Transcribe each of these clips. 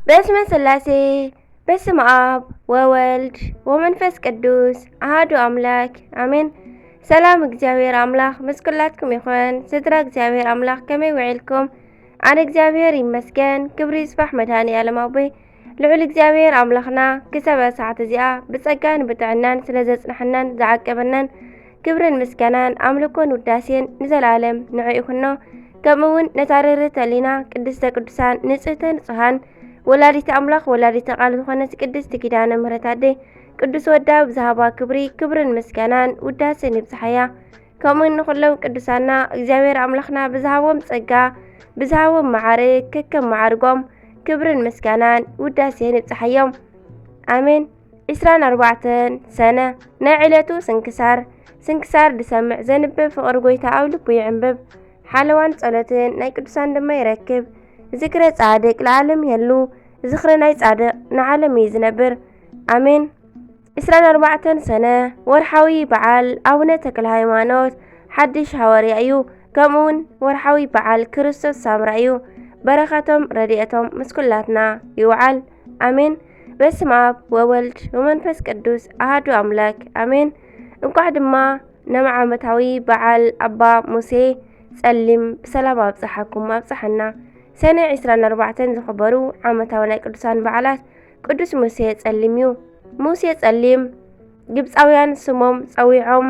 በስመ ስላሴ፣ በስመ ኣብ ወወልድ ወመንፈስ ቅዱስ ኣሃዱ ኣምላክ ኣሜን። ሰላም እግዚኣብሔር ኣምላክ ምስ ኩላትኩም ይኹን። ስድራ እግዚኣብሔር ኣምላክ ከመይ ውዒልኩም? ኣነ እግዚኣብሔር ይመስገን፣ ክብሪ ይስፋሕ መድኃኔ ዓለም ኣቦይ። ልዑል እግዚኣብሔር ኣምላኽና ክሳብ እዛ ሰዓት እዚኣ ብጸጋን ብጥዕናን ስለ ዘጽናሕናን ዝዓቀበናን ክብርን ምስጋናን ኣምልኮን ውዳሴን ንዘለኣለም ንዕኡ ይኹኖ። ከምኡ እውን ነታ ርርት ህሊና ቅድስተ ቅዱሳን ንጽህተ ንጹሃን ወላዲተ ኣምላኽ ወላዲተ ቃል ዝኾነት ቅድስቲ ኪዳነ ምሕረት ኣደይ ቅዱስ ወዳ ብዝሃባ ክብሪ ክብርን ምስጋናን ውዳሴን ይብጽሓያ። ከምኡ ንኹሎም ቅዱሳና እግዚኣብሔር ኣምላኽና ብዝሃቦም ጸጋ ብዝሃቦም መዓርግ ከከም መዓርጎም ክብርን ምስጋናን ውዳሴን ይብጽሓዮም። ኣሜን። ዕስራን ኣርባዕተን ሰነ ናይ ዕለቱ ስንክሳር። ስንክሳር ዝሰምዕ ዘንብብ ፍቕሪ ጎይታ ኣብ ልቡ ይዕንብብ። ሓለዋን ጸሎትን ናይ ቅዱሳን ድማ ይረክብ። ዝክረ ጻድቅ ለዓለም ይህሉ። ዝኽሪ ናይ ጻድቅ ንዓለም እዩ ዝነብር። ኣሜን። ዕስራን ኣርባዕተን ሰነ ወርሓዊ በዓል ኣቡነ ተክለ ሃይማኖት ሓድሽ ሃዋርያ እዩ። ከምኡ እውን ወርሓዊ በዓል ክርስቶስ ሳምራ እዩ። በረኸቶም ረድኤቶም ምስ ኩላትና ይውዓል። ኣሜን። በስመ ኣብ ወወልድ ወመንፈስ ቅዱስ ኣሃዱ ኣምላክ ኣሜን። እንኳዕ ድማ ናብ ዓመታዊ በዓል ኣባ ሙሴ ጸሊም ብሰላም ኣብጽሓኩም ኣብጽሓና። ሰነ ዕስራን ኣርባዕተን ዝኽበሩ ዓመታዊ ናይ ቅዱሳን በዓላት ቅዱስ ሙሴ ጸሊም እዩ። ሙሴ ጸሊም ግብጻውያን ስሞም ጸዊዖም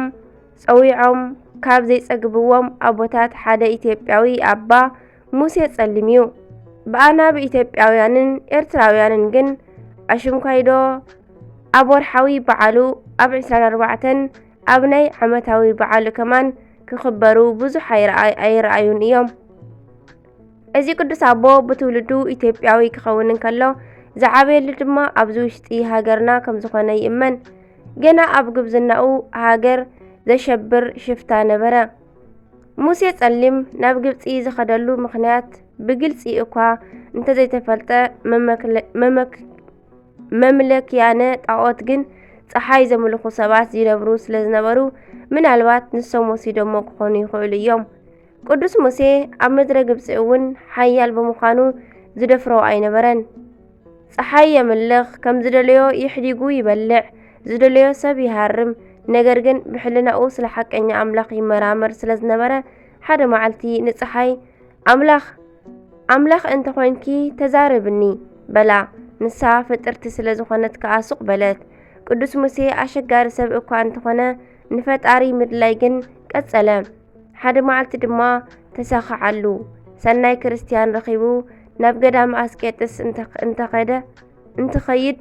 ጸዊዖም ካብ ዘይጸግብዎም ኣቦታት ሓደ ኢትዮጵያዊ ኣባ ሙሴ ጸሊም እዩ። ብኣና ብኢትዮጵያውያንን ኤርትራውያንን ግን ኣሽምኳይዶ ኣብ ወርሓዊ በዓሉ ኣብ ዕስራን ኣርባዕተን ኣብ ናይ ዓመታዊ በዓሉ ከማን ክኽበሩ ብዙሕ ኣይረኣይ-፣ ኣይረኣዩን እዮም። እዚ ቅዱስ ኣቦ ብትውልዱ ኢትዮጵያዊ ክኸውን እንከሎ ዝዓበየሉ ድማ ኣብዚ ውሽጢ ሃገርና ከም ዝኾነ ይእመን። ገና ኣብ ጉብዝናኡ ሃገር ዘሸብር ሽፍታ ነበረ። ሙሴ ጸሊም ናብ ግብጺ ዝኸደሉ ምኽንያት ብግልጺ እኳ እንተዘይተፈልጠ መመክለ-፣ መመክ-፣ መምለክያነ ጣዖት ግን ጸሓይ ዘምልኹ ሰባት ዝነብሩ ስለ ዝነበሩ ምናልባት ንሶም ወሲዶሞ ክኾኑ ይኽእሉ እዮም። ቅዱስ ሙሴ ኣብ ምድረ ግብጺ እውን ሓያል ብምዃኑ ዝደፍሮ ኣይነበረን። ጸሓይ የምልኽ፣ ከም ዝደለዮ ይሕዲጉ ይበልዕ፣ ዝደለዮ ሰብ ይሃርም። ነገር ግን ብሕልናኡ ስለ ሓቀኛ ኣምላኽ ይመራመር ስለ ዝነበረ ሓደ መዓልቲ ንጸሓይ ኣምላኽ ኣምላኽ እንተ ኾንኪ ተዛረብኒ በላ። ንሳ ፍጥርቲ ስለ ዝኾነት ከኣ ሱቕ በለት። ቅዱስ ሙሴ ኣሸጋሪ ሰብ እኳ እንተኾነ ንፈጣሪ ምድላይ ግን ቀጸለ። ሓደ መዓልቲ ድማ ተሳኸዓሉ። ሰናይ ክርስትያን ረኺቡ ናብ ገዳም ኣስቄጥስ እንተ-፣ እንተኸደ፣ እንትኸይድ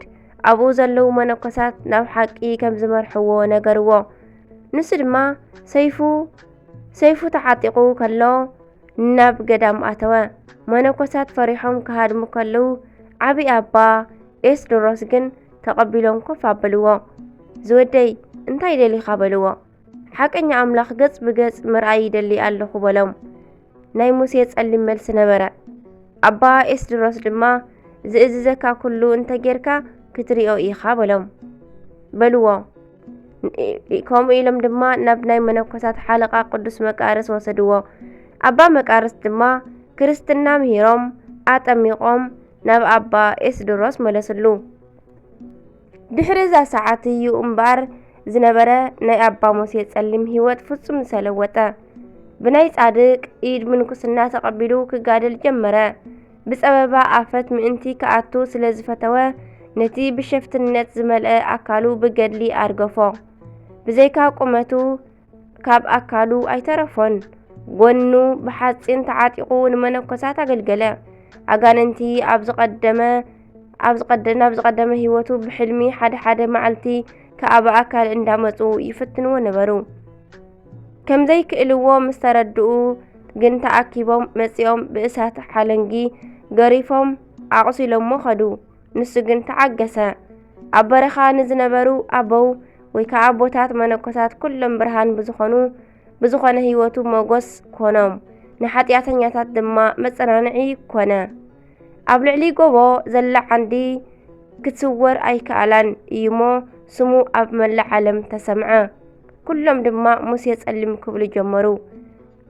ኣብኡ ዘለዉ መነኮሳት ናብ ሓቂ ከም ዝመርሕዎ ነገርዎ። ንሱ ድማ ሰይፉ፣ ሰይፉ ተዓጢቑ ከሎ ናብ ገዳም ኣተወ። መነኮሳት ፈሪሖም ክሃድሙ ከለዉ ዓቢ ኣባ ኤስድሮስ ግን ተቐቢሎም ኮፍ ኣበልዎ። ዝወደይ እንታይ ደሊኻ በልዎ። ሓቀኛ ኣምላኽ ገጽ ብገጽ ምርኣይ ይደሊ ኣለኹ በሎም። ናይ ሙሴ ጸሊም መልሲ ነበረ። ኣባ ኤስድሮስ ድማ ዝእዝዘካ ኩሉ እንተ ጌርካ ክትሪኦ ኢኻ በሎም። በልዎ። ከምኡ ኢሎም ድማ ናብ ናይ መነኮሳት ሓለቓ ቅዱስ መቃርስ ወሰድዎ። ኣባ መቃርስ ድማ ክርስትና ምሂሮም ኣጠሚቖም ናብ ኣባ ኤስድሮስ መለስሉ። ድሕሪ እዛ ሰዓት እዩ እምበኣር ዝነበረ ናይ ኣባ ሙሴ ጸሊም ህይወት ፍጹም ዝተለወጠ። ብናይ ጻድቅ ኢድ ምንኩስና ተቐቢሉ ክጋደል ጀመረ። ብጸበባ ኣፈት ምእንቲ ክኣቱ ስለ ዝፈተወ ነቲ ብሸፍትነት ዝመልአ ኣካሉ ብገድሊ ኣርገፎ። ብዘይካ ቁመቱ ካብ ኣካሉ ኣይተረፎን። ጎኑ ብሓጺን ተዓጢቑ ንመነኮሳት ኣገልገለ። ኣጋንንቲ ኣብ ዝቐደመ፣ ኣብ ዝቐደ-፣ ናብ ዝቐደመ ህይወቱ ብሕልሚ ሓደ ሓደ መዓልቲ ከኣ ብኣካል እንዳመጹ ይፍትንዎ ነበሩ። ከም ዘይክእልዎ ምስ ተረድኡ ግን ተኣኪቦም መጺኦም ብእሳት ሓለንጊ ገሪፎም ኣቑሲሎሞ ኸዱ። ንሱ ግን ተዓገሰ። ኣብ በረኻ ንዝነበሩ ኣበው ወይ ከኣ ኣቦታት መነኮሳት ኩሎም ብርሃን ብዝኾኑ፣ ብዝኾነ ህይወቱ ሞጎስ ኮኖም፣ ንሓጢኣተኛታት ድማ መጸናንዒ ኮነ። ኣብ ልዕሊ ጎቦ ዘላ ዓንዲ ክትስወር ኣይከኣላን እዩሞ ስሙ ኣብ መላእ ዓለም ተሰምዐ። ኩሎም ድማ ሙሴ ጸሊም ክብሉ ጀመሩ።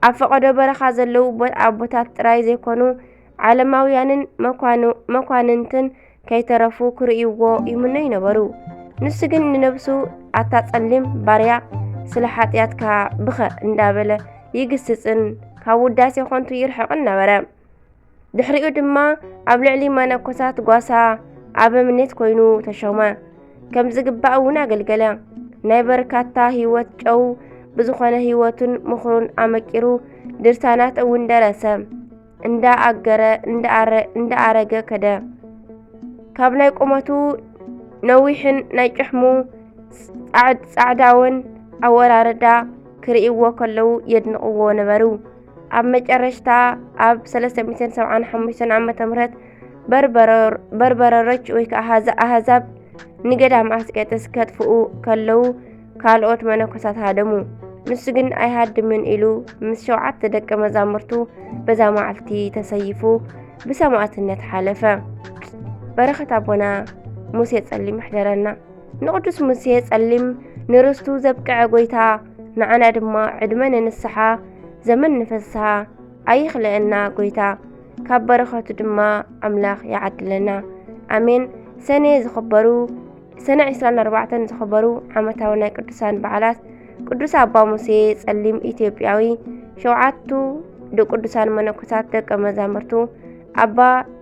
ኣብ ፈቐዶ በረኻ ዘለዉ ቦ-፣ ኣቦታት ጥራይ ዘይኮኑ ዓለማውያንን መኳኑ-፣ መኳንንትን ከይተረፉ ክርእይዎ ይምነዩ ነበሩ። ንሱ ግን ንነብሱ፣ "ኣታ ጸሊም ባርያ፣ ስለ ሓጢኣትካ ብኸ" እንዳበለ ይግስጽን ካብ ውዳሴ ኾንቱ ይርሕቕን ነበረ። ድሕሪኡ ድማ ኣብ ልዕሊ መነኮሳት ጓሳ ኣበምኔት ኮይኑ ተሾመ። ከም ዝግባእ እውን ኣገልገለ። ናይ በርካታ ህይወት ጨው ብዝኾነ ህይወቱን ምኽሩን ኣመቂሩ ድርሳናት እውን ደረሰ። እንዳ ኣገረ፣ እንዳ ኣረ-፣ እንዳ ኣረገ ከደ። ካብ ናይ ቁመቱ ነዊሕን ናይ ጭሕሙ ጻዕድ-፣ ጻዕዳውን ኣወራርዳ ክርእይዎ ከለዉ የድንቕዎ ነበሩ። ኣብ መጨረሽታ ኣብ ሰለስተ ሚእትን ሰብዓን ሓሙሽተን ዓመተ ምህረት በርበረር-፣ በርበረሮች ወይ ከዓ ኣህዛ-፣ ኣህዛብ ንገዳም ኣስቄጥስ ከጥፍኡ ከለዉ ካልኦት መነኮሳት ሃደሙ። ንሱ ግን ኣይሃድምን ኢሉ ምስ ሸውዓተ ደቀ መዛሙርቱ በዛ መዓልቲ ተሰይፉ ብሰማእትነት ሓለፈ። በረኸት ኣቦና ሙሴ ጸሊም ይሕደረና። ንቅዱስ ሙሴ ጸሊም ንርስቱ ዘብቅዐ ጎይታ፣ ንዓና ድማ ዕድመ ንንስሓ፣ ዘመን ንፍስሓ ኣይኽልአና ጎይታ፣ ካብ በረኸቱ ድማ ኣምላኽ ይዓድለና። ኣሜን። ሰነ ዝኽበሩ፣ ሰነ ዕስራን ኣርባዕተን ዝኽበሩ ዓመታዊ ናይ ቅዱሳን በዓላት፣ ቅዱስ ኣባ ሙሴ ጸሊም ኢትዮጵያዊ፣ ሸውዓቱ ድ-፣ ቅዱሳን መነኮሳት ደቀ መዛሙርቱ፣ ኣባ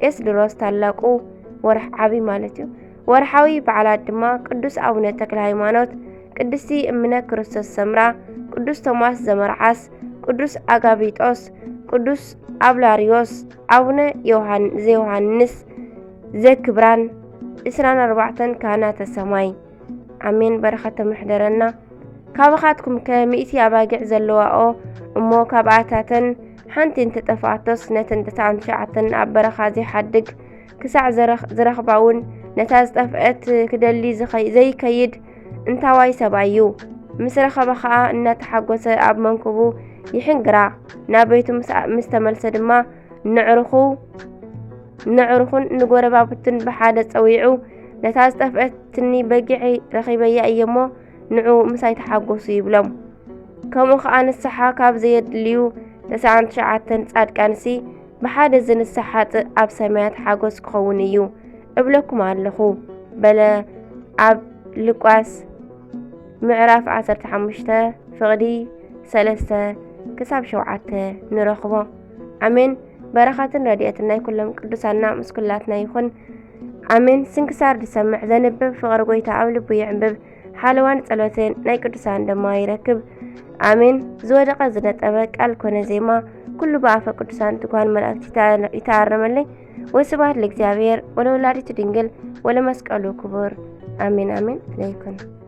ኤስድሮስ ታላቁ፣ ወርሕ ዓቢ ማለት እዩ። ወርሓዊ በዓላት ድማ ቅዱስ ኣቡነ ተክለ ሃይማኖት፣ ቅድስቲ እምነ ክርስቶስ ሰምራ፣ ቅዱስ ቶማስ ዘመርዓስ፣ ቅዱስ ኣጋቢጦስ፣ ቅዱስ ኣብላርዮስ፣ ኣቡነ ዮሃን-፣ ዘዮሃንስ ዘክብራን፣ ዕስራን ኣርባዕተን ካህናተ ሰማይ። ኣሜን። በረኸቶም ይሕደረና። ካባኻትኩም ከ ሚእቲ ኣባጊዕ ዘለዋኦ እሞ ካብኣታተን ሓንቲ እንተጠፍኣቶስ ነተን ተስዓን ትሽዓተን ኣብ በረኻ ዘይሓድግ ክሳዕ ዘረኽ-፣ ዝረኽባ እውን ነታ ዝጠፍአት ክደሊ ዝኸይ-፣ ዘይከይድ እንታዋይ ሰብኣይ እዩ። ምስ ረኸባ ኸኣ እናተሓጎሰ ኣብ መንኩቡ ይሕንግራ። ናብ ቤቱ ምስ ኣ-፣ ምስ ተመልሰ ድማ ንዕርኹ-፣ ንዕርኹን ንጎረባብቱን ብሓደ ጸዊዑ፣ "ነታ ዝጠፍአትኒ በጊዐይ ረኺበያ እየ እሞ ንዑ ምሳይ ተሓጎሱ" ይብሎም። ከምኡ ኸኣ ንስሓ ካብ ዘየድልዩ ተስዓን ትሽዓተን ጻድቃንሲ ብሓደ ዝንሳሕ ሓጥእ ኣብ ሰማያት ሓጎስ ክኸውን እዩ እብለኩም ኣለኹ በለ። ኣብ ሉቃስ ምዕራፍ ዓሰርተ ሓሙሽተ ፍቕዲ ሰለስተ ክሳብ ሸውዓተ ንረኽቦ። ኣሜን። በረኸትን ረድኤትን ናይ ኩሎም ቅዱሳንና ምስ ኩላትና ይኹን። ኣሜን። ስንክሳር ዝሰምዕ ዘንብብ ፍቕሪ ጎይታ ኣብ ልቡ ይዕንብብ። ሓለዋን ጸሎትን ናይ ቅዱሳን ድማ ይረክብ። ኣሜን። ዝወደቐ ዝነጠበ ቃል ኮነ ዜማ ኩሉ ብኣፈ ቅዱሳን ትጓን መላእክት ይታ-፣ ይተኣረመለይ። ወስብሐት ለእግዚኣብሔር ወለወላዲቱ ድንግል ወለመስቀሉ ክቡር። ኣሜን፣ ኣሜን። ለይኩን።